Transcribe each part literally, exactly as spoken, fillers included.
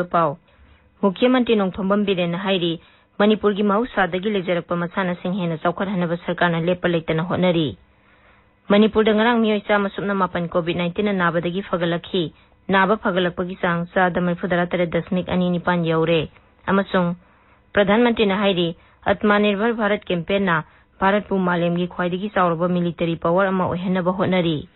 ꯄꯥꯎ꯫ ꯃꯨꯈ꯭ꯌ ꯃꯟꯇ꯭ꯔꯤ ꯅꯣꯡꯊꯣꯝꯕꯝ ꯕꯤꯔꯦꯟꯅ ꯍꯥꯏꯔꯤ, ꯃꯅꯤꯄꯨꯔꯒꯤ ꯃꯍꯧꯁꯥꯗꯒꯤ ꯂꯩꯖꯔꯛꯄ ꯃꯁꯥꯟꯅꯁꯤꯡ ꯍꯦꯟꯅ ꯆꯥꯎꯈꯠꯍꯟꯅꯕ ꯁꯔꯀꯥꯔꯅ ꯂꯦꯞꯄ ꯂꯩꯇꯅ ꯍꯣꯠꯅꯔꯤ꯫ ꯃꯅꯤꯄꯨꯔꯗ ꯉꯔꯥꯡ ꯃꯤꯑꯣꯏ ꯆꯥꯝꯃ ꯁꯨꯞꯅ ꯃꯥꯄꯟ COVID nineteenꯅ ꯅꯥꯕꯗꯒꯤ ꯐꯒꯠꯂꯛꯈꯤ꯫ ꯅꯥꯕ ꯐꯒꯠꯂꯛꯄꯒꯤ ꯆꯥꯡ ꯆꯥꯗ ꯃꯔꯤꯐꯨꯇꯔꯥ ꯇꯔꯦꯠ ꯗꯁꯃꯤꯛ ꯑꯅꯤ ꯅꯤꯄꯥꯟ ꯌꯧꯔꯦ꯫ ꯑꯃꯁꯨꯡ ꯄ꯭ꯔꯙꯥꯟ ꯃꯟꯇ꯭ꯔꯤꯅ ꯍꯥꯏꯔꯤ, ꯑꯠꯃꯥꯅꯤꯔꯚꯔ ꯚꯥꯔꯠ campaignꯅ ꯚꯥꯔꯠꯄꯨ ꯃꯥꯂꯦꯝꯒꯤ ꯈ꯭ꯋꯥꯏꯗꯒꯤ ꯆꯥꯎꯔꯕ military power ꯑꯃ ꯑꯣꯏꯍꯟꯅꯕ ꯍꯣꯠꯅꯔꯤ꯫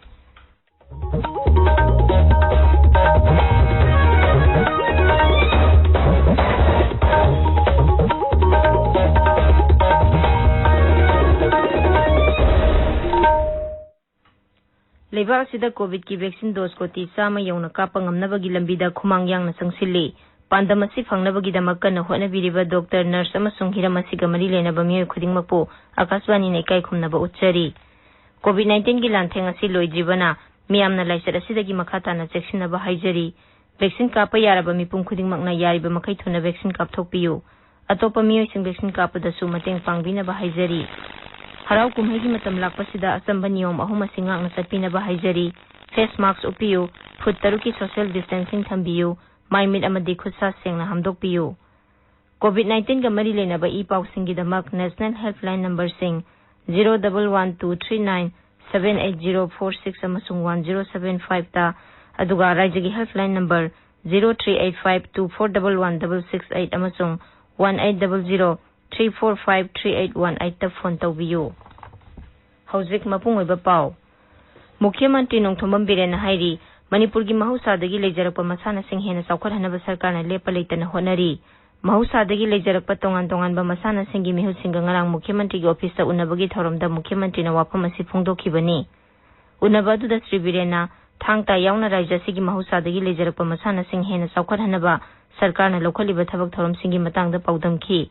ꯂꯩꯕꯥꯛ ꯑꯁꯤꯗ COVIDꯀꯤ vaccine dose ꯀꯣꯇꯤ ꯆꯥꯝꯃ ꯌꯧꯅ ꯀꯥꯞꯄ ꯉꯝꯅꯕꯒꯤ ꯂꯝꯕꯤꯗ ꯈꯨꯃꯥꯡ ꯌꯥꯡꯅ ꯆꯪꯁꯤꯜꯂꯤ꯫ ꯄꯥꯟꯗꯝ ꯑꯁꯤ ꯐꯪꯅꯕꯒꯤꯗꯃꯛ ꯀꯟꯅ ꯍꯣꯠꯅꯕꯤꯔꯤꯕ doctor, nurse ꯑꯃꯁꯨꯡ ꯍꯤꯔꯝ ꯑꯁꯤꯒ ꯃꯔꯤ ꯂꯩꯅꯕ ꯃꯤꯑꯣꯏ ꯈꯨꯗꯤꯡꯃꯛꯄꯨ ꯑꯀꯥꯁꯕꯥꯅꯤꯅ ꯏꯀꯥꯏ ꯈꯨꯝꯅꯕ ꯎꯠꯆꯔꯤ꯫ COVID nineteenꯒꯤ ꯂꯥꯟꯊꯦꯡ ꯑꯁꯤ ꯂꯣꯏꯗ꯭ꯔꯤꯕꯅ ꯃꯤꯌꯥꯝꯅ ꯂꯥꯏꯆꯠ ꯑꯁꯤꯗꯒꯤ ꯃꯈꯥ ꯇꯥꯅ ꯆꯦꯛꯁꯤꯟꯅꯕ ꯍꯥꯏꯖꯔꯤ꯫ Vaccine ꯀꯥꯞꯄ ꯌꯥꯔꯕ ꯃꯤꯄꯨꯝ ꯈꯨꯗꯤꯡꯃꯛꯅ ꯌꯥꯔꯤꯕ ꯃꯈꯩ ꯊꯨꯅ vaccine ꯀꯥꯞꯊꯣꯛꯄꯤꯌꯨ꯫ ꯑꯇꯣꯞꯄ ꯃꯤꯑꯣꯏꯁꯤꯡ vaccine ꯀꯥꯞꯄꯗꯁꯨ ꯃꯇꯦꯡ ꯄꯥꯡꯕꯤꯅꯕ ꯍꯥꯏꯖꯔꯤ꯫ ꯍꯔꯥꯎ ꯀꯨꯝꯍꯩꯒꯤ ꯃꯇꯝ ꯂꯥꯛꯄꯁꯤꯗ ꯑꯆꯝꯕ ꯅꯤꯌꯣꯝ ꯑꯍꯨꯝ ꯑꯁꯤ ꯉꯥꯛꯅ ꯆꯠꯄꯤꯅꯕ ꯍꯥꯏꯖꯔꯤ꯫ Face mask ꯎꯞꯄꯤꯌꯨ, ꯐꯨꯠ ꯇꯔꯨꯛꯀꯤ social distancing ꯊꯝꯕꯤꯌꯨ, ꯃꯥꯏ ꯃꯤꯠ ꯑꯃꯗꯤ ꯈꯨꯠ ꯁꯥ ꯁꯦꯡꯅ ꯍꯥꯝꯗꯣꯛꯄꯤꯌꯨ꯫ COVID nineteenꯒ ꯃꯔꯤ ꯂꯩꯅꯕ E ꯄꯥꯎꯁꯤꯡꯒꯤꯗꯃꯛ national helpline numberꯁꯤꯡ zero double one two three nine seven eight zero four six ꯑꯃꯁꯨꯡ one zero seven fiveꯇ, ꯑꯗꯨꯒ ꯔꯥꯏꯖ꯭ꯌꯒꯤ helpline number zero three eight five two four double one double six eight ꯑꯃꯁꯨꯡ one eight double zero three four five three eight one eightꯇ phone ꯇꯧꯕꯤꯌꯨ꯫ ꯍꯧꯖꯤꯛ ꯃꯄꯨꯡ ꯑꯣꯏꯕ ꯄꯥꯎ꯫ ꯃꯨꯈ꯭ꯌ ꯃꯟꯇ꯭ꯔꯤ ꯅꯣꯡꯊꯣꯝꯕꯝ ꯕꯤꯔꯦꯟꯅ ꯍꯥꯏꯔꯤ, ꯃꯅꯤꯄꯨꯔꯒꯤ ꯃꯍꯧꯁꯥꯗꯒꯤ ꯂꯩꯖꯔꯛꯄ ꯃꯁꯥꯟꯅꯁꯤꯡ ꯍꯦꯟꯅ ꯆꯥꯎꯈꯠꯍꯟꯅꯕ ꯁꯔꯀꯥꯔꯅ ꯂꯦꯞꯄ ꯂꯩꯇꯅ ꯍꯣꯠꯅꯔꯤ꯫ ꯃꯍꯧꯁꯥꯗꯒꯤ ꯂꯩꯖꯔꯛꯄ ꯇꯣꯉꯥꯟ ꯇꯣꯉꯥꯟꯕ ꯃꯁꯥꯟꯅꯁꯤꯡꯒꯤ ꯃꯤꯍꯨꯠꯁꯤꯡꯒ ꯉꯔꯥꯡ ꯃꯨꯈ꯭ꯌ ꯃꯟꯇ꯭ꯔꯤꯒꯤ ꯑꯣꯐꯤꯁꯇ ꯎꯅꯕꯒꯤ ꯊꯧꯔꯝꯗ ꯃꯨꯈ꯭ꯌ ꯃꯟꯇ꯭ꯔꯤꯅ ꯋꯥꯐꯝ ꯑꯁꯤ ꯐꯣꯡꯗꯣꯛꯈꯤꯕꯅꯤ꯫ ꯎꯅꯕ ꯑꯗꯨꯗ ꯁ꯭ꯔꯤ ꯕꯤꯔꯦꯟꯅ ꯊꯥꯡ ꯇꯥ ꯌꯥꯎꯅ ꯔꯥꯖ꯭ꯌ ꯑꯁꯤꯒꯤ ꯃꯍꯧꯁꯥꯗꯒꯤ ꯂꯩꯖꯔꯛꯄ ꯃꯁꯥꯟꯅꯁꯤꯡ ꯍꯦꯟꯅ ꯆꯥꯎꯈꯠꯍꯟꯅꯕ ꯁꯔꯀꯥꯔꯅ ꯂꯧꯈꯠꯂꯤꯕ ꯊꯕꯛ ꯊꯧꯔꯝꯁꯤꯡꯒꯤ ꯃꯇꯥꯡꯗ ꯄꯥꯎꯗꯝꯈꯤ꯫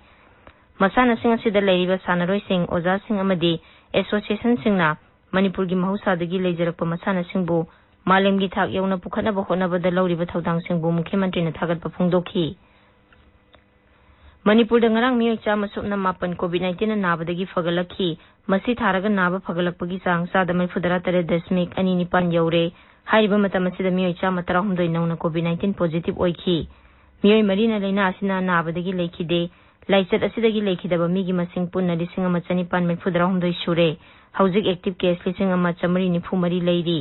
ꯃꯁꯥꯟꯅꯁꯤꯡ ꯑꯁꯤꯗ ꯂꯩꯔꯤꯕ ꯁꯥꯟꯅꯔꯣꯏꯁꯤꯡ, ꯑꯣꯖꯥꯁꯤꯡ ꯑꯃꯗꯤ associationꯁꯤꯡꯅ ꯃꯅꯤꯄꯨꯔꯒꯤ ꯃꯍꯧꯁꯥꯗꯒꯤ ꯂꯩꯖꯔꯛꯄ ꯃꯁꯥꯟꯅꯁꯤꯡꯕꯨ ꯃꯥꯂꯦꯝꯒꯤ ꯊꯥꯛ ꯌꯧꯅ ꯄꯨꯈꯠꯅꯕ ꯍꯣꯠꯅꯕꯗ ꯂꯧꯔꯤꯕ ꯊꯧꯗꯥꯡꯁꯤꯡꯕꯨ ꯃꯨꯈ꯭ꯌ ꯃꯟꯇ꯭ꯔꯤꯅ ꯊꯥꯒꯠꯄ ꯐꯣꯡꯗꯣꯛꯈꯤ꯫ ꯃꯅꯤꯄꯨꯔꯗ ꯉꯔꯥꯡ ꯃꯤꯑꯣꯏ ꯆꯥꯝꯃ ꯁꯨꯞꯅ ꯃꯥꯄꯟ COVID nineteenꯅ ꯅꯥꯕꯗꯒꯤ ꯐꯒꯠꯂꯛꯈꯤ꯫ ꯃꯁꯤ ꯊꯥꯔꯒ ꯅꯥꯕ ꯐꯒꯠꯂꯛꯄꯒꯤ ꯆꯥꯡ ꯆꯥꯗ ꯃꯔꯤꯐꯨꯇꯔꯥ ꯇꯔꯦꯠ ꯗꯁꯃꯤꯛ ꯑꯅꯤ ꯅꯤꯄꯥꯟ ꯌꯧꯔꯦ꯫ ꯍꯥꯏꯔꯤꯕ ꯃꯇꯝ ꯑꯁꯤꯗ ꯃꯤꯑꯣꯏ ꯆꯥꯝꯃ ꯇꯔꯥꯍꯨꯝꯗꯣꯏ ꯅꯧꯅ COVID nineteen positive ꯑꯣꯏꯈꯤ꯫ ꯃꯤꯑꯣꯏ ꯃꯔꯤꯅ ꯂꯥꯏꯅꯥ ꯑꯁꯤꯅ ꯅꯥꯕꯗꯒꯤ ꯂꯩꯈꯤꯗꯦ꯫ ꯂꯥꯏꯆꯠ ꯑꯁꯤꯗꯒꯤ ꯂꯩꯈꯤꯗꯕ ꯃꯤꯒꯤ ꯃꯁꯤꯡ ꯄꯨꯟꯅ ꯂꯤꯁꯤꯡ ꯑꯃ ꯆꯅꯤꯄꯥꯟ ꯃꯔꯤꯐꯨ ꯇꯔꯥꯍꯨꯝꯗꯣꯏ ꯁꯨꯔꯦ꯫ ꯍꯧꯖꯤꯛ active case ꯂꯤꯁꯤꯡ ꯑꯃ ꯆꯥꯃꯔꯤ ꯅꯤꯐꯨ ꯃꯔꯤ ꯂꯩꯔꯤ꯫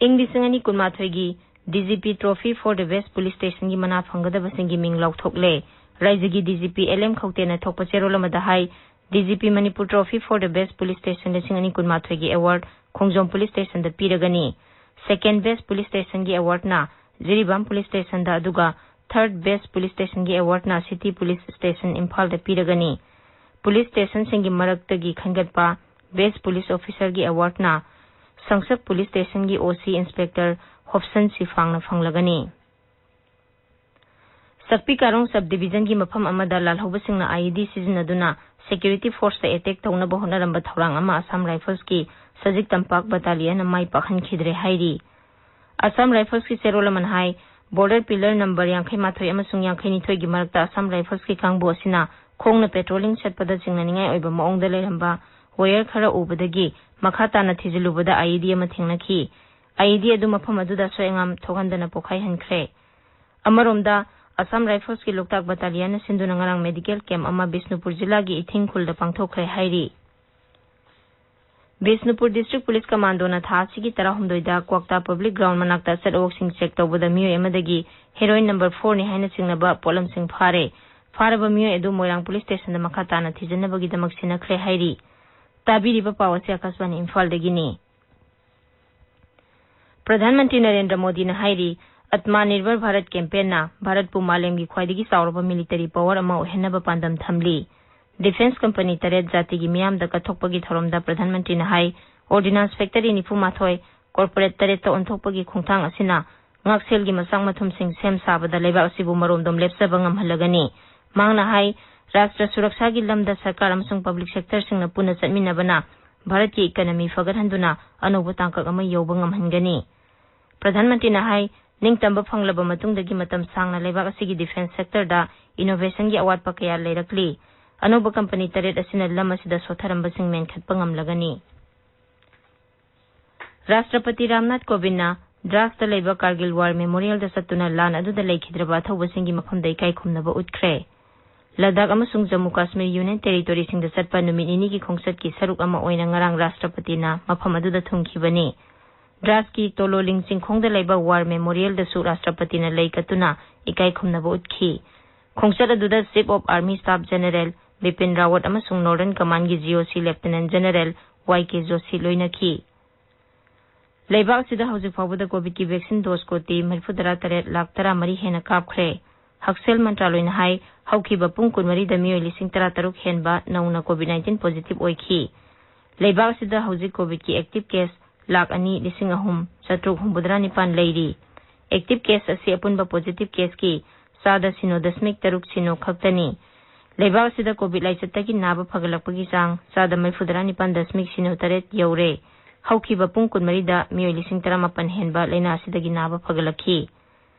ꯏꯪ ꯂꯤꯁꯤꯡ ꯑꯅꯤ ꯀꯨꯟꯃꯥꯊꯣꯏꯒꯤ DGP Trophy for the Best Police Stationꯒꯤ ꯃꯅꯥ ꯐꯪꯒꯗꯕꯁꯤꯡꯒꯤ ꯃꯤꯡ ꯂꯥꯎꯊꯣꯛꯂꯦ꯫ ꯔꯥꯏꯖꯒꯤ DGP LM ꯈꯧꯇꯦꯅ ꯊꯣꯛꯄ ꯆꯦꯔꯣꯜ ꯑꯃꯗ ꯍꯥꯏ, DGP Manipur Trophy for the Best Police Station ꯂꯤꯁꯤꯡ ꯑꯅꯤ ꯀꯨꯟꯃꯥꯊꯣꯏꯒꯤ award ꯈꯣꯡꯖꯣꯝ Police Stationꯗ ꯄꯤꯔꯒꯅꯤ꯫ Second Best Police Stationꯒꯤ awardꯅ Jiribam Police Stationꯗ, ꯑꯗꯨꯒ Third Best Police Stationꯒꯤ awardꯅ City Police Station ꯏꯝꯐꯥꯜꯗ ꯄꯤꯔꯒꯅꯤ꯫ Police stationꯁꯤꯡꯒꯤ ꯃꯔꯛꯇꯒꯤ ꯈꯟꯒꯠꯄ Best Police Officerꯒꯤ awardꯅ ꯁꯪꯁꯛ Police Stationꯒꯤ OC Inspector ꯍꯣꯞꯁꯟ ꯁꯤꯐꯥꯡꯅ ꯐꯪꯂꯒꯅꯤ꯫ ꯁꯛꯄꯤ ꯀꯥꯔꯣꯡ Sub Divisionꯒꯤ ꯃꯐꯝ ꯑꯃꯗ ꯂꯥꯜꯍꯧꯕꯁꯤꯡꯅ IED ꯁꯤꯖꯤꯟꯅꯗꯨꯅ security forceꯇ attack ꯇꯧꯅꯕ ꯍꯣꯠꯅꯔꯝꯕ ꯊꯧꯔꯥꯡ ꯑꯃ Assam Riflesꯀꯤ ꯁꯖꯤꯛ ꯇꯝꯄꯥꯛ battalionꯅ ꯃꯥꯏ ꯄꯥꯛꯍꯟꯈꯤꯗ꯭ꯔꯦ ꯍꯥꯏꯔꯤ꯫ Assam Riflesꯀꯤ ꯆꯦꯔꯣꯜ ꯑꯃꯅ ꯍꯥꯏ, border pillar number ꯌꯥꯡꯈꯩ ꯃꯥꯊꯣꯏ ꯑꯃꯁꯨꯡ ꯌꯥꯡꯈꯩ ꯅꯤꯊꯣꯏꯒꯤ ꯃꯔꯛꯇ Assam Riflesꯀꯤ ꯀꯥꯡꯕꯨ ꯑꯁꯤꯅ ꯈꯣꯡꯅ patrolling ꯆꯠꯄꯗ ꯆꯤꯡꯅꯅꯤꯡꯉꯥꯏ ꯑꯣꯏꯕ ꯃꯑꯣꯡꯗ ꯂꯩꯔꯝꯕ wire ꯈꯔ ꯎꯕꯗꯒꯤ ꯃꯈꯥ ꯇꯥꯅ ꯊꯤꯖꯤꯜꯂꯨꯕꯗ IED ꯑꯃ ꯊꯦꯡꯅꯈꯤ꯫ IED ꯑꯗꯨ ꯃꯐꯝ ꯑꯗꯨꯗ ꯑꯁꯣꯏ ꯑꯉꯥꯝ ꯊꯣꯛꯍꯟꯗꯅ ꯄꯣꯈꯥꯏꯍꯟꯈ꯭ꯔꯦ꯫ ꯑꯃꯔꯣꯝꯗ, Assam Riflesꯀꯤ ꯂꯣꯛꯇꯥꯛ battalionꯅ ꯁꯤꯟꯗꯨꯅ ꯉꯔꯥꯡ medical camp ꯑꯃ ꯕꯤꯁꯅꯨꯄꯨꯔ ꯖꯤꯂꯥꯒꯤ ꯏꯊꯤꯡ ꯈꯨꯜꯗ ꯄꯥꯡꯊꯣꯛꯈ꯭ꯔꯦ ꯍꯥꯏꯔꯤ꯫ ꯕꯤꯁꯅꯨꯄꯨꯔ District Police Commandoꯅ ꯊꯥ ꯑꯁꯤꯒꯤ ꯇꯔꯥꯍꯨꯝꯗꯣꯏꯗ ꯀ꯭ꯋꯥꯛꯇꯥ Public Ground ꯃꯅꯥꯛꯇ ꯑꯆꯠ ꯑꯋꯣꯛꯁꯤꯡ check ꯇꯧꯕꯗ ꯃꯤꯑꯣꯏ ꯑꯃꯗꯒꯤ heroin number fourꯅꯤ ꯍꯥꯏꯅ ꯆꯤꯡꯅꯕ ꯄꯣꯠꯂꯝꯁꯤꯡ ꯐꯥꯔꯦ꯫ ꯐꯥꯔꯕ ꯃꯤꯑꯣꯏ ꯑꯗꯨ ꯃꯣꯏꯔꯥꯡ Police Stationꯗ ꯃꯈꯥ ꯇꯥꯅ ꯊꯤꯖꯤꯟꯅꯕꯒꯤꯗꯃꯛ ꯁꯤꯟꯅꯈ꯭ꯔꯦ ꯍꯥꯏꯔꯤ꯫ ꯇꯥꯕꯤꯔꯤꯕ ꯄꯥꯎ ꯑꯁꯤ ꯑꯀꯥꯁꯕꯥꯅꯤ ꯏꯝꯐꯥꯜꯗꯒꯤꯅꯤ꯫ ꯄ꯭ꯔꯙꯥꯟ ꯃꯟꯇ꯭ꯔꯤ ꯅꯔꯦꯟꯗ꯭ꯔ ꯃꯣꯗꯤꯅ ꯍꯥꯏꯔꯤ, Atmanirbhar Bharat campaignꯅ ꯚꯥꯔꯠꯄꯨ ꯃꯥꯂꯦꯝꯒꯤ ꯈ꯭ꯋꯥꯏꯗꯒꯤ ꯆꯥꯎꯔꯕ military power ꯑꯃ ꯑꯣꯏꯍꯟꯅꯕ ꯄꯥꯟꯗꯝ ꯊꯝꯂꯤ꯫ Defence company ꯇꯔꯦꯠ ꯖꯥꯇꯤꯒꯤ ꯃꯤꯌꯥꯝꯗ ꯀꯠꯊꯣꯛꯄꯒꯤ ꯊꯧꯔꯝꯗ ꯄ꯭ꯔꯙꯥꯟ ꯃꯟꯇ꯭ꯔꯤꯅ ꯍꯥꯏ, ordnance factory ꯅꯤꯐꯨ ꯃꯥꯊꯣꯏ, corporate ꯇꯔꯦꯠꯇ ꯑꯣꯟꯊꯣꯛꯄꯒꯤ ꯈꯣꯡꯊꯥꯡ ꯑꯁꯤꯅ ꯉꯥꯛꯁꯦꯜꯒꯤ ꯃꯆꯥꯛ ꯃꯊꯨꯝꯁꯤꯡ ꯁꯦꯝ ꯁꯥꯕꯗ ꯂꯩꯕꯥꯛ ꯑꯁꯤꯕꯨ ꯃꯔꯣꯝꯗꯣꯝ ꯂꯦꯞꯆꯕ ꯉꯝꯍꯜꯂꯒꯅꯤ꯫ ꯃꯍꯥꯛꯅ ꯍꯥꯏ, ꯔꯥꯁꯇ꯭ꯔ ꯁꯨꯔꯛꯁꯥꯒꯤ ꯂꯝꯗ ꯁꯔꯀꯥꯔ ꯑꯃꯁꯨꯡ public sectorꯁꯤꯡꯅ ꯄꯨꯟꯅ ꯆꯠꯃꯤꯟꯅꯕꯅ ꯚꯥꯔꯠꯀꯤ economy ꯐꯒꯠꯍꯟꯗꯨꯅ ꯑꯅꯧꯕ ꯇꯥꯡꯀꯛ ꯑꯃ ꯌꯧꯕ ꯉꯝꯍꯟꯒꯅꯤ꯫ ꯄ꯭ꯔꯙꯥꯟ ꯃꯟꯇ꯭ꯔꯤꯅ ꯍꯥꯏ, ꯅꯤꯡꯇꯝꯕ ꯐꯪꯂꯕ ꯃꯇꯨꯡꯗꯒꯤ ꯃꯇꯝ ꯁꯥꯡꯅ ꯂꯩꯕꯥꯛ ꯑꯁꯤꯒꯤ defence sectorꯗ innovationꯒꯤ ꯑꯋꯥꯠꯄ ꯀꯌꯥ ꯂꯩꯔꯛꯂꯤ꯫ ꯑꯅꯧꯕ company ꯇꯔꯦꯠ ꯑꯁꯤꯅ ꯂꯝ ꯑꯁꯤꯗ ꯁꯣꯠꯊꯔꯝꯕꯁꯤꯡ ꯃꯦꯟꯈꯠꯄ ꯉꯝꯂꯒꯅꯤ꯫ ꯔꯥꯁꯇ꯭ꯔꯄꯇꯤ ꯔꯥꯝꯅꯥꯊ ꯀꯣꯕꯤꯟꯗꯅ ꯗ꯭ꯔꯥꯁꯇ ꯂꯩꯕ ꯀꯥꯔꯒꯤꯜ ꯋꯥꯔ ꯃꯦꯃꯣꯔꯤꯌꯦꯜꯗ ꯆꯠꯇꯨꯅ ꯂꯥꯟ ꯑꯗꯨꯗ ꯂꯩꯈꯤꯗ꯭ꯔꯕ ꯑꯊꯧꯕꯁꯤꯡꯒꯤ ꯃꯐꯝꯗ ꯏꯀꯥꯏ ꯈꯨꯝꯅꯕ ꯎꯠꯈ꯭ꯔꯦ꯫ ꯂꯗꯥꯈ ꯑꯃꯁꯨꯡ ꯖꯝꯃꯨ ꯀꯥꯁꯃꯤꯔ ꯌꯨꯅꯤꯌꯟ ꯇꯦꯔꯤꯇꯣꯔꯤꯁꯤꯡꯗ ꯆꯠꯄ ꯅꯨꯃꯤꯠ ꯅꯤꯅꯤꯒꯤ ꯈꯣꯡꯆꯠꯀꯤ ꯁꯔꯨꯛ ꯑꯃ ꯑꯣꯏꯅ ꯉꯔꯥꯡ ꯔꯥꯁꯇ꯭ꯔꯄꯇꯤꯅ ꯃꯐꯝ ꯑꯗꯨꯗ ꯊꯨꯡꯈꯤꯕꯅꯤ꯫ ꯗ꯭ꯔꯥꯁꯀꯤ ꯇꯣꯂꯣꯂꯤꯡ ꯆꯤꯡꯈꯣꯡꯗ ꯂꯩꯕ ꯋꯥꯔ ꯃꯦꯃꯣꯔꯤꯌꯦꯜꯗꯁꯨ ꯔꯥꯁꯇ꯭ꯔꯄꯇꯤꯅ ꯂꯩ ꯀꯠꯇꯨꯅ ꯏꯀꯥꯏ ꯈꯨꯝꯅꯕ ꯎꯠꯈꯤ꯫ ꯈꯣꯡꯆꯠ ꯑꯗꯨꯗ Chief of Army Staff General Bipin ꯔꯥꯋꯠ ꯑꯃꯁꯨꯡ Northern Commandꯒꯤ G O C Lieutenant General Y K Joshi ꯂꯣꯏꯅꯈꯤ꯫ ꯂꯩꯕꯥꯛ ꯑꯁꯤꯗ ꯍꯧꯖꯤꯛ ꯐꯥꯎꯕꯗ ꯀꯣꯚꯤꯗꯀꯤ ꯚꯦꯛꯁꯤꯟ ꯗꯣꯁ ꯀꯣꯇꯤ ꯃꯔꯤꯐꯨ ꯇꯔꯥ ꯇꯔꯦꯠ ꯂꯥꯈ ꯇꯔꯥ ꯃꯔꯤ ꯍꯦꯟꯅ ꯀꯥꯞꯈ꯭ꯔꯦ꯫ ꯍꯛꯁꯦꯜ ꯃꯟꯇ꯭ꯔꯥꯂꯣꯏꯅ ꯍꯥꯏ, ꯍꯧꯈꯤꯕ ꯄꯨꯡ ꯀꯨꯟꯃꯔꯤꯗ ꯃꯤꯑꯣꯏ ꯂꯤꯁꯤꯡ ꯇꯔꯥ ꯇꯔꯨꯛ ꯍꯦꯟꯕ ꯅꯧꯅ ꯀꯣꯚꯤꯗ ꯅꯥꯏꯟꯇꯤꯟ ꯄꯣꯖꯤꯇꯤꯚ ꯑꯣꯏꯈꯤ꯫ ꯂꯩꯕꯥꯛ ꯑꯁꯤꯗ ꯍꯧꯖꯤꯛ ꯀꯣꯚꯤꯗꯀꯤ ꯑꯦꯛꯇꯤꯚ ꯀꯦꯁ ꯂꯥꯈ ꯑꯅꯤ ꯂꯤꯁꯤꯡ ꯑꯍꯨꯝ ꯆꯥꯇ꯭ꯔꯨꯛ ꯍꯨꯝꯐꯨꯇꯔꯥ ꯅꯤꯄꯥꯟ ꯂꯩꯔꯤ꯫ ꯑꯦꯛꯇꯤꯚ ꯀꯦꯁ ꯑꯁꯤ ꯑꯄꯨꯟꯕ ꯄꯣꯖꯤꯇꯤꯚ ꯀꯦꯁꯀꯤ ꯆꯥꯗ ꯁꯤꯅꯣ ꯗꯁꯃꯤꯛ ꯇꯔꯨꯛ ꯁꯤꯅꯣ ꯈꯛꯇꯅꯤ꯫ ꯂꯩꯕꯥꯛ ꯑꯁꯤꯗ ꯀꯣꯚꯤꯗ ꯂꯥꯏꯆꯠꯇꯒꯤ ꯅꯥꯕ ꯐꯒꯠꯂꯛꯄꯒꯤ ꯆꯥꯡ ꯆꯥꯗ ꯃꯔꯤꯐꯨꯇꯔꯥ ꯅꯤꯄꯥꯟ ꯗꯁꯃꯤꯛ ꯁꯤꯅꯣ ꯇꯔꯦꯠ ꯌꯧꯔꯦ꯫ ꯍꯧꯈꯤꯕ ꯄꯨꯡ ꯀꯨꯟꯃꯔꯤꯗ ꯃꯤꯑꯣꯏ ꯂꯤꯁꯤꯡ ꯇꯔꯥꯃꯥꯄꯟ ꯍꯦꯟꯕ ꯂꯥꯏꯅꯥ ꯑꯁꯤꯗꯒꯤ ꯅꯥꯕ ꯐꯒꯠꯂꯛꯈꯤ꯫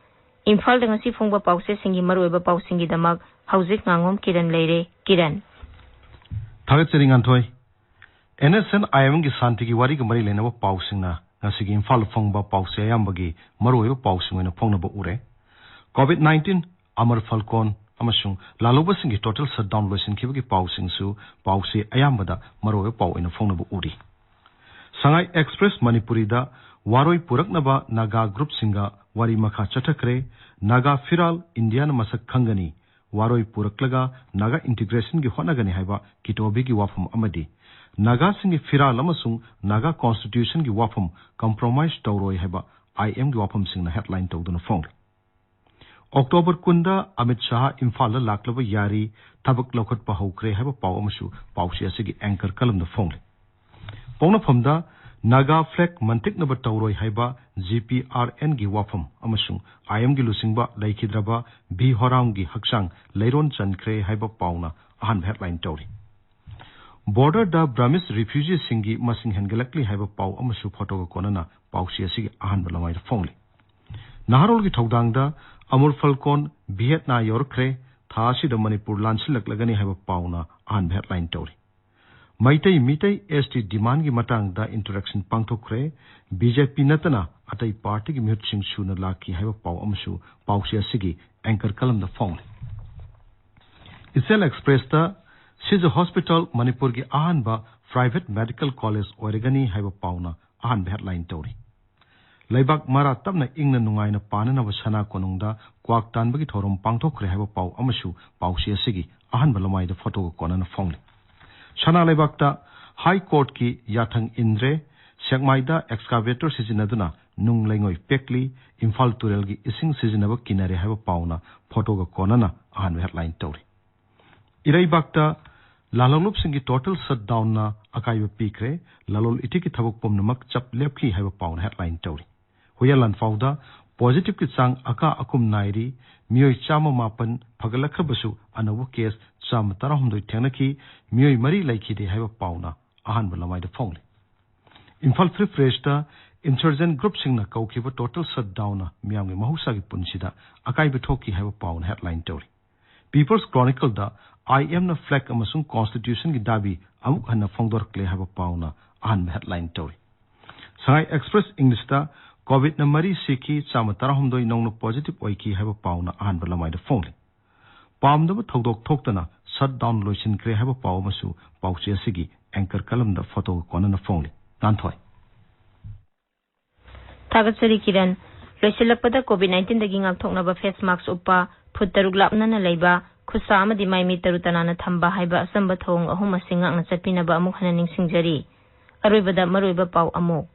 ꯏꯝꯐꯥꯜꯗ ꯉꯁꯤ ꯐꯣꯡꯕ ꯄꯥꯎꯆꯦꯁꯤꯡꯒꯤ ꯃꯔꯨꯑꯣꯏꯕ ꯄꯥꯎꯁꯤꯡꯒꯤꯗꯃꯛ ꯍꯧꯖꯤꯛ ꯉꯥꯉꯣꯝ ꯀꯤꯔꯟ ꯂꯩꯔꯦ꯫ ꯀꯤꯔꯟ꯫ ꯊꯥꯒꯠꯆꯔꯤ, ꯉꯥꯟꯊꯣꯏ꯫ N S N I M ꯒꯤ ꯁꯥꯟꯇꯤꯒꯤ ꯋꯥꯔꯤꯒ ꯃꯔꯤ ꯂꯩꯅꯕ ꯄꯥꯎꯁꯤꯡꯅ ꯉꯁꯤꯒꯤ ꯏꯝꯐꯥꯜꯗ ꯐꯣꯡꯕ ꯄꯥꯎꯆꯦ ꯑꯌꯥꯝꯕꯒꯤ ꯃꯔꯨꯑꯣꯏꯕ ꯄꯥꯎꯁꯤꯡ ꯑꯣꯏꯅ ꯐꯣꯡꯅꯕ ꯎꯔꯦ꯫ ꯀꯣꯚꯤꯗ ꯅꯥꯏꯟꯇꯤꯟ, ꯑꯃꯔ ꯐꯜꯀꯣꯟ ꯑꯃꯁꯨꯡ ꯂꯥꯜꯍꯧꯕꯁꯤꯡꯒꯤ ꯇꯣꯇꯦꯜ ꯁꯠꯗꯥꯎꯟ ꯂꯣꯏꯁꯤꯟꯈꯤꯕꯒꯤ ꯄꯥꯎꯁꯤꯡꯁꯨ ꯄꯥꯎꯆꯦ ꯑꯌꯥꯝꯕꯗ ꯃꯔꯨꯑꯣꯏꯕ ꯄꯥꯎ ꯑꯣꯏꯅ ꯐꯣꯡꯅꯕ ꯎꯔꯤ꯫ ꯁꯉꯥꯏ ꯑꯦꯛꯁꯄ꯭ꯔꯦꯁ ꯃꯅꯤꯄꯨꯔꯤꯗ ꯋꯥꯔꯣꯏ ꯄꯨꯔꯛꯅꯕ ꯅꯥꯒꯥ ꯒ꯭ꯔꯨꯞꯁꯤꯡꯒ ꯋꯥꯔꯤ ꯃꯈꯥ ꯆꯠꯊꯈ꯭ꯔꯦ꯫ ꯅꯥꯒꯥ ꯐꯤꯔꯥꯜ ꯏꯟꯗꯤꯌꯥꯅ ꯃꯁꯛ ꯈꯪꯒꯅꯤ, ꯋꯥꯔꯣꯏ ꯄꯨꯔꯛꯂꯒ ꯅꯥꯒꯥ ꯏꯟꯇꯤꯒ꯭ꯔꯦꯁꯟꯒꯤ ꯍꯣꯠꯅꯒꯅꯤ ꯍꯥꯏꯕ ꯀꯤꯇꯣꯕꯤꯒꯤ ꯋꯥꯐꯝ ꯑꯃꯗꯤ ꯅꯥꯒꯥꯁꯤꯡꯒꯤ ꯐꯤꯔꯥꯜ ꯑꯃꯁꯨꯡ ꯅꯥꯒꯥ ꯀꯣꯟꯁꯇꯤꯇ꯭ꯌꯨꯁꯟꯒꯤ ꯋꯥꯐꯝ ꯀꯝꯄ꯭ꯔꯣꯃꯥꯏꯁ ꯇꯧꯔꯣꯏ ꯍꯥꯏꯕ I M ꯒꯤ ꯋꯥꯐꯝꯁꯤꯡꯅ ꯍꯦꯗꯂꯥꯏꯟ ꯇꯧꯗꯨꯅ ꯐꯣꯡꯂꯤ꯫ ꯑꯣꯛꯇꯣꯕꯔ ꯀꯨꯟꯗ ꯑꯃꯤꯠ ꯁꯥꯍ ꯏꯝꯐꯥꯜꯗ ꯂꯥꯛꯂꯕ ꯌꯥꯔꯤ, ꯊꯕꯛ ꯂꯧꯈꯠꯄ ꯍꯧꯈ꯭ꯔꯦ ꯍꯥꯏꯕ ꯄꯥꯎ ꯑꯃꯁꯨ ꯄꯥꯎꯆꯦ ꯑꯁꯤꯒꯤ ꯑꯦꯡꯀꯔ ꯀꯂꯝꯗ ꯐꯣꯡꯂꯤ꯫ ꯄꯣꯛꯅꯐꯝꯗ ꯅꯥꯒꯥ ꯐ꯭ꯂꯦꯒ ꯃꯟꯇꯤꯛꯅꯕ ꯇꯧꯔꯣꯏ ꯍꯥꯏꯕ G P R N ꯒꯤ ꯋꯥꯐꯝ ꯑꯃꯁꯨꯡ I M ꯒꯤ ꯂꯨꯆꯤꯡꯕ ꯂꯩꯈꯤꯗ꯭ꯔꯕ ꯚꯤ ꯍꯣꯔꯥꯝꯒꯤ ꯍꯛꯆꯥꯡ ꯂꯩꯔꯣꯟ ꯆꯟꯈ꯭ꯔꯦ ꯍꯥꯏꯕ ꯄꯥꯎꯅ ꯑꯍꯥꯟꯕ ꯍꯦꯗꯂꯥꯏꯟ ꯇꯧꯔꯤ꯫ ꯕꯣꯔꯗꯔꯗ ꯕ꯭ꯔꯃꯤꯁ ꯔꯤꯐ꯭ꯌꯨꯖꯤꯁꯤꯡꯒꯤ ꯃꯁꯤꯡ ꯍꯦꯟꯒꯠꯂꯛꯂꯤ ꯍꯥꯏꯕ ꯄꯥꯎ ꯑꯃꯁꯨ ꯐꯣꯇꯣꯒ ꯀꯣꯟꯅꯅ ꯄꯥꯎꯆꯦ ꯑꯁꯤꯒꯤ ꯑꯍꯥꯟꯕ ꯂꯃꯥꯏꯗ ꯐꯣꯡꯂꯤ꯫ ꯅꯍꯥꯔꯣꯜꯒꯤ ꯊꯧꯗꯥꯡꯗ ꯑꯃꯨꯔ ꯐꯜꯀꯣꯟ ꯚꯤꯌꯦꯠꯅꯥ ꯌꯧꯔꯛꯈ꯭ꯔꯦ, ꯊꯥ ꯑꯁꯤꯗ ꯃꯅꯤꯄꯨꯔ ꯂꯥꯟꯁꯤꯜꯂꯛꯂꯒꯅꯤ ꯍꯥꯏꯕ ꯄꯥꯎꯅ ꯑꯍꯥꯟꯕ ꯍꯦꯗꯂꯥꯏꯟ ꯇꯧꯔꯤ꯫ ꯃꯩꯇꯩ ꯃꯤꯇꯩ S T demandꯒꯤ ꯃꯇꯥꯡꯗ interaction ꯄꯥꯡꯊꯣꯛꯈ꯭ꯔꯦ꯫ B J P ꯅꯠꯇꯅ ꯑꯇꯩ partyꯒꯤ ꯃꯤꯍꯨꯠꯁꯤꯡ ꯁꯨꯅ ꯂꯥꯛꯈꯤ ꯍꯥꯏꯕ ꯄꯥꯎ ꯑꯃꯁꯨ ꯄꯥꯎꯆꯦ ꯑꯁꯤꯒꯤ anchor columnꯗ ꯐꯣꯡꯂꯤ꯫ ꯏꯆꯦꯜ Expressꯇ ꯁꯤꯖ Hospital ꯃꯅꯤꯄꯨꯔꯒꯤ ꯑꯍꯥꯟꯕ private medical college ꯑꯣꯏꯔꯒꯅꯤ ꯍꯥꯏꯕ ꯄꯥꯎꯅ ꯑꯍꯥꯟꯕ headline ꯇꯧꯔꯤ꯫ ꯂꯩꯕꯥꯛ ꯃꯔꯥ ꯇꯞꯅ ꯏꯪꯅ ꯅꯨꯡꯉꯥꯏꯅ ꯄꯥꯟꯅꯅꯕ ꯁꯅꯥ ꯀꯣꯅꯨꯡꯗ ꯀ꯭ꯋꯥꯛ ꯇꯥꯟꯕꯒꯤ ꯊꯧꯔꯝ ꯄꯥꯡꯊꯣꯛꯈ꯭ꯔꯦ ꯍꯥꯏꯕ ꯄꯥꯎ ꯑꯃꯁꯨ ꯄꯥꯎꯆꯦ ꯑꯁꯤꯒꯤ ꯑꯍꯥꯟꯕ ꯂꯃꯥꯏꯗ photoꯒ ꯀꯣꯟꯅꯅ ꯐꯣꯡꯂꯤ꯫ ꯁꯅꯥ ꯂꯩꯕꯥꯛꯇ High Courtꯀꯤ ꯌꯥꯊꯪ ꯏꯟꯗ꯭ꯔꯦ, ꯁꯦꯛꯃꯥꯏꯗ excavator ꯁꯤꯖꯤꯟꯅꯗꯨꯅ ꯅꯨꯡ ꯂꯩꯉꯣꯏ ꯄꯦꯛꯂꯤ, ꯏꯝꯐꯥꯜ ꯇꯨꯔꯦꯜꯒꯤ ꯏꯁꯤꯡ ꯁꯤꯖꯤꯟꯅꯕ ꯀꯤꯅꯔꯦ ꯍꯥꯏꯕ ꯄꯥꯎꯅ photoꯒ ꯀꯣꯟꯅꯅ ꯑꯍꯥꯟꯕ headline ꯇꯧꯔꯤ꯫ ꯏꯔꯩꯕꯥꯛꯇ ꯂꯥꯜꯍꯧꯂꯨꯞꯁꯤꯡꯒꯤ total shutdownꯅ ꯑꯀꯥꯏꯕ ꯄꯤꯈ꯭ꯔꯦ, ꯂꯂꯣꯜ ꯏꯇꯤꯛꯀꯤ ꯊꯕꯛ ꯄꯨꯝꯅꯃꯛ ꯆꯞ ꯂꯦꯞꯈꯤ ꯍꯥꯏꯕ ꯄꯥꯎꯅ headline ꯇꯧꯔꯤ꯫ ꯍꯨꯏꯌꯥꯂꯥꯟꯐꯥꯎꯗ positiveꯀꯤ ꯆꯥꯡ ꯑꯀꯥ ꯑꯀꯨꯝ ꯅꯥꯏꯔꯤ, ꯃꯤꯑꯣꯏ ꯆꯥꯝꯃ ꯃꯥꯄꯟ ꯐꯒꯠꯂꯛꯈ꯭ꯔꯕꯁꯨ ꯑꯅꯧꯕ case ꯆꯥꯝꯃ ꯇꯔꯥꯍꯨꯝꯗꯣꯏ ꯊꯦꯡꯅꯈꯤ, ꯃꯤꯑꯣꯏ ꯃꯔꯤ ꯂꯩꯈꯤꯗꯦ ꯍꯥꯏꯕ ꯄꯥꯎꯅ ꯑꯍꯥꯟꯕ ꯂꯃꯥꯏꯗ ꯐꯣꯡꯂꯤ꯫ ꯏꯝꯐꯥꯜ Free Pressꯇ insurgent groupꯁꯤꯡꯅ ꯀꯧꯈꯤꯕ total shutdownꯅ ꯃꯤꯌꯥꯝꯒꯤ ꯃꯍꯧꯁꯥꯒꯤ ꯄꯨꯟꯁꯤꯗ ꯑꯀꯥꯏꯕ ꯊꯣꯛꯈꯤ ꯍꯥꯏꯕ ꯄꯥꯎꯅ headline ꯇꯧꯔꯤ꯫ People's Chronicleꯗ IMꯅ flag ꯑꯃꯁꯨꯡ constitutionꯒꯤ ꯗꯥꯕꯤ ꯑꯃꯨꯛ ꯍꯟꯅ ꯐꯣꯡꯗꯣꯔꯛꯂꯦ ꯍꯥꯏꯕ ꯄꯥꯎꯅ ꯑꯍꯥꯟꯕ headline ꯇꯧꯔꯤ꯫ Sangai Express Englishꯇ COVIDꯅ ꯃꯔꯤ ꯁꯤꯈꯤ, ꯆꯥꯝꯃ ꯇꯔꯥꯍꯨꯝꯗꯣꯏ ꯅꯧꯅ positive ꯑꯣꯏꯈꯤ ꯍꯥꯏꯕ ꯄꯥꯎꯅ ꯑꯍꯥꯟꯕ ꯂꯃꯥꯏꯗ ꯐꯣꯡꯂꯤ꯫ ꯄꯥꯝꯗꯕ ꯊꯧꯗꯣꯛ ꯊꯣꯛꯇꯅ shutdown ꯂꯣꯏꯁꯤꯟꯈ꯭ꯔꯦ ꯍꯥꯏꯕ ꯄꯥꯎ ꯑꯃꯁꯨ ꯄꯥꯎꯆꯦ ꯑꯁꯤꯒꯤ anchor columnꯗ photoꯒ ꯀꯣꯟꯅꯅ ꯐꯣꯡꯂꯤ꯫ ꯉꯥꯟꯊꯣꯏ꯫ ꯊꯥꯒꯠꯆꯔꯤ ꯀꯤꯔꯟ꯫ ꯂꯣꯏꯁꯤꯜꯂꯛꯄꯗ COVID nineteenꯗꯒꯤ ꯉꯥꯛꯊꯣꯛꯅꯕ face mask ꯎꯞꯄ, ꯐꯨꯠ ꯇꯔꯨꯛ ꯂꯥꯞꯅꯅ ꯂꯩꯕ, ꯈꯨꯠꯁꯥ ꯑꯃꯗꯤ ꯃꯥꯏ ꯃꯤꯠ ꯇꯔꯨ ꯇꯅꯥꯟꯅ ꯊꯝꯕ ꯍꯥꯏꯕ ꯑꯆꯝꯕ ꯊꯧꯑꯣꯡ ꯑꯍꯨꯝ ꯑꯁꯤ ꯉꯥꯛꯅ ꯆꯠꯄꯤꯅꯕ ꯑꯃꯨꯛ ꯍꯟꯅ ꯅꯤꯡꯁꯤꯡꯖꯔꯤ꯫ ꯑꯔꯣꯏꯕꯗ ꯃꯔꯨꯑꯣꯏꯕ ꯄꯥꯎ ꯑꯃꯨꯛ꯫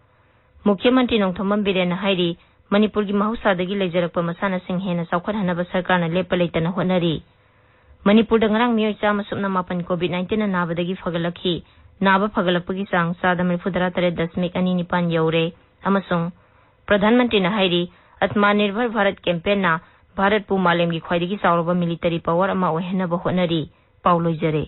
ꯃꯨꯈ꯭ꯌ ꯃꯟꯇ꯭ꯔꯤ ꯅꯣꯡꯊꯣꯝꯕꯝ ꯕꯤꯔꯦꯟꯅ ꯍꯥꯏꯔꯤ, ꯃꯅꯤꯄꯨꯔꯒꯤ ꯃꯍꯧꯁꯥꯗꯒꯤ ꯂꯩꯖꯔꯛꯄ ꯃꯁꯥꯟꯅꯁꯤꯡ ꯍꯦꯟꯅ ꯆꯥꯎꯈꯠꯍꯟꯅꯕ ꯁꯔꯀꯥꯔꯅ ꯂꯦꯞꯄ ꯂꯩꯇꯅ ꯍꯣꯠꯅꯔꯤ꯫ ꯃꯅꯤꯄꯨꯔꯗ ꯉꯔꯥꯡ ꯃꯤꯑꯣꯏ ꯆꯥꯝꯃ ꯁꯨꯞꯅ ꯃꯥꯄꯟ COVID nineteenꯅ ꯅꯥꯕꯗꯒꯤ ꯐꯒꯠꯂꯛꯈꯤ꯫ ꯅꯥꯕ ꯐꯒꯠꯂꯛꯄꯒꯤ ꯆꯥꯡ ꯆꯥꯗ ꯃꯔꯤꯐꯨꯇꯔꯥ ꯇꯔꯦꯠ ꯗꯁꯃꯤꯛ ꯑꯅꯤ ꯅꯤꯄꯥꯟ ꯌꯧꯔꯦ꯫ ꯑꯃꯁꯨꯡ ꯄ꯭ꯔꯙꯥꯟ ꯃꯟꯇ꯭ꯔꯤꯅ ꯍꯥꯏꯔꯤ, ꯑꯠꯃꯥꯅꯤꯔꯚꯔ ꯚꯥꯔꯠ campaignꯅ ꯚꯥꯔꯠꯄꯨ ꯃꯥꯂꯦꯝꯒꯤ ꯈ꯭ꯋꯥꯏꯗꯒꯤ ꯆꯥꯎꯔꯕ military power ꯑꯃ ꯑꯣꯏꯍꯟꯅꯕ ꯍꯣꯠꯅꯔꯤ꯫ ꯄꯥꯎ ꯂꯣꯏꯖꯔꯦ꯫